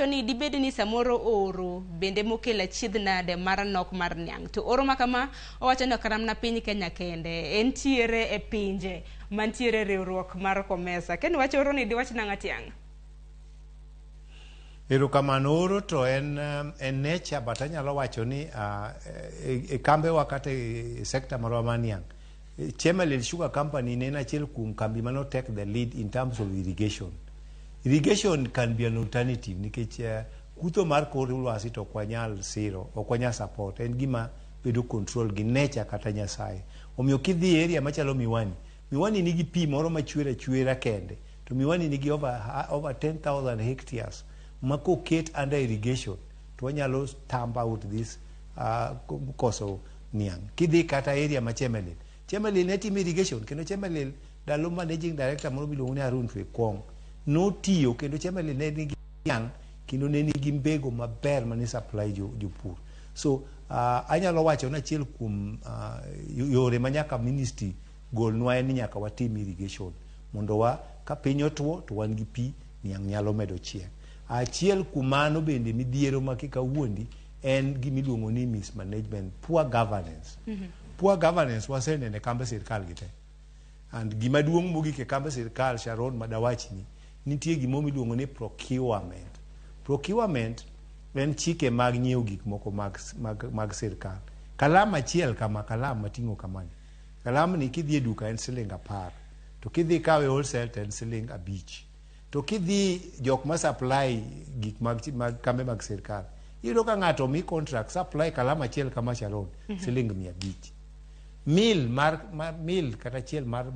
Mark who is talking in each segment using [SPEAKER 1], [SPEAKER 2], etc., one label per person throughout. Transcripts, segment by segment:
[SPEAKER 1] Ni dibed ni samoro oro bende mokelo achiedh nade mar nok mar niang'. To oro ma kama owacho ni ok mana piny Kenya kende, entiere e pinje mantiere e riwruok mar COMESA. Ken wach oro ni diwach nang'o tiang'?
[SPEAKER 2] Erokamano. Oro to en nature, but anyalo wacho ni e kambewa kata e sector marwa mar niang', Chemelil Sugar Company ne en achiel kuom kambi mano take the lead in terms of irrigation. Irrigation can be an alternative nikech kutho mar kor lwasi to ok wanyal siro, ok wanyal support. En gima bedo control gi nature kata Nyasaye. Omiyo kidhi e area machalo Miwani, Miwani nigi pi moro machwer achwera kende, to Miwani nigi over 10,000 hectares ma koket under irrigation to wanyalo stamp out this koso niang'. Kidhi kata area ma Chemelil, Chemelil ne timo irrigation, kendo Chemelil ndalo managing director moro miluongo ni Harun Twekwong notiyo, kendo Chemelil ne nigi niang' kendo ne nigi mbego maber mane supply jopur. So anyalo wacho ni achiel kuom yore ma nyaka ministry golnwa en ni nyaka watim irrigation mondo wa ka piny otuo to wan gi pi, niang' nyalo medo chiek. Achiel kuom mano bende, midhiero ma kik awuondi en gimiluongo ni mismanagement, poor governance. Poor governance waseneno e kambe sirikal gi te. And gima duong' mogik e kambe sirikal, Sharon, madawachni, nitie gimo miluongo ni procurement. Procurement en chike mag nyiewo gik moko mag sirikal. Kalam achiel kama, kalam mating'o kamani, kalamni kidhi e duka en siling 10, to kidhi kawe wholesale to en siling 5. To kidhi jok ma supply gik mag kambe mag sirikal, iyudo ka ng'ato omi contract supply kalam achiel kama, Sharon, siling 500. Mil mar mil kata achiel mar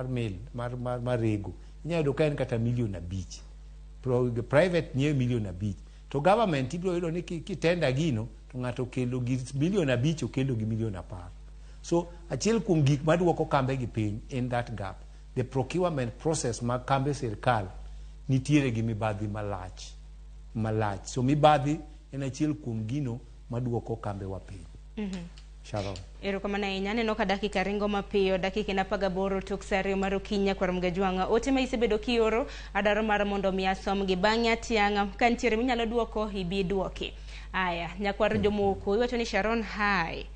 [SPEAKER 2] mil mar rego inyalo yudo ka en kata milion 5. Private nyiewe milion 5, to government ibiro yudo ni kitenda gino to ng'ato okelo gi milion 5, okelo gi milion 10. So achiel kuom gik maduoko kambe gi piny in that gap, the procurement process mag kambe sirikal nitiere gi mibadhi malach malach. So mibadhi en achiel kuom gino maduoko kambewa piny, Sharon.
[SPEAKER 1] Erokamano ahinya. Aneno ka dakika ringo mapiyo, dakika en 18 tok sa 2 mar okinyi. Nyakwar Mgajwang'a, ote ma isebedo kioro adwaro mar mondo mi asomgi. Bang'e atiang'a ka nitiere minyalo duoko, ibi duoki. Aya, nyakwar jomoko, iwacho ni Sharon hi.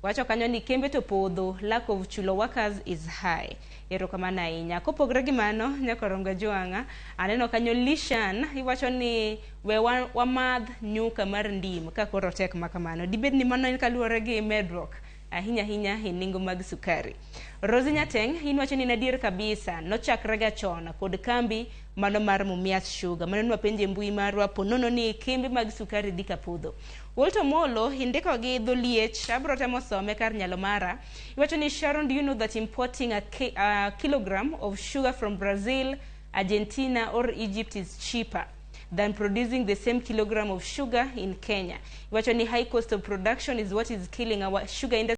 [SPEAKER 1] Wacho kanyo ni kembe to podho, lack of chulo workers is high. Erokamano ahinya. Kopogore gi mano, nyakwar Mgajwang'a, aneno kanyo Lishan, iwacho ni we wamadh nyuka mar ndim ka koro tek ma kamano. Dibed ni mano en kaluwore gi medruok ahinya ahinya e nengo mag sukari. Rosi Nyateng, in wacho ni en adier kabisa, nochakre ga chon kod kambi mano mar Mumias Sugar. Mano nwapenjo e mbui marwa po nono ni kembe mag sukari dhi ka podho. Walter Molo, indiko gi dholiech, abro temo some kar nyalo mara. Iwacho ni Sharon, do you know that importing a kilogram of sugar from Brazil, Argentina or Egypt is cheaper than producing the same kilogram of sugar in Kenya? Iwacho ni high cost of production is what is killing our sugar industry.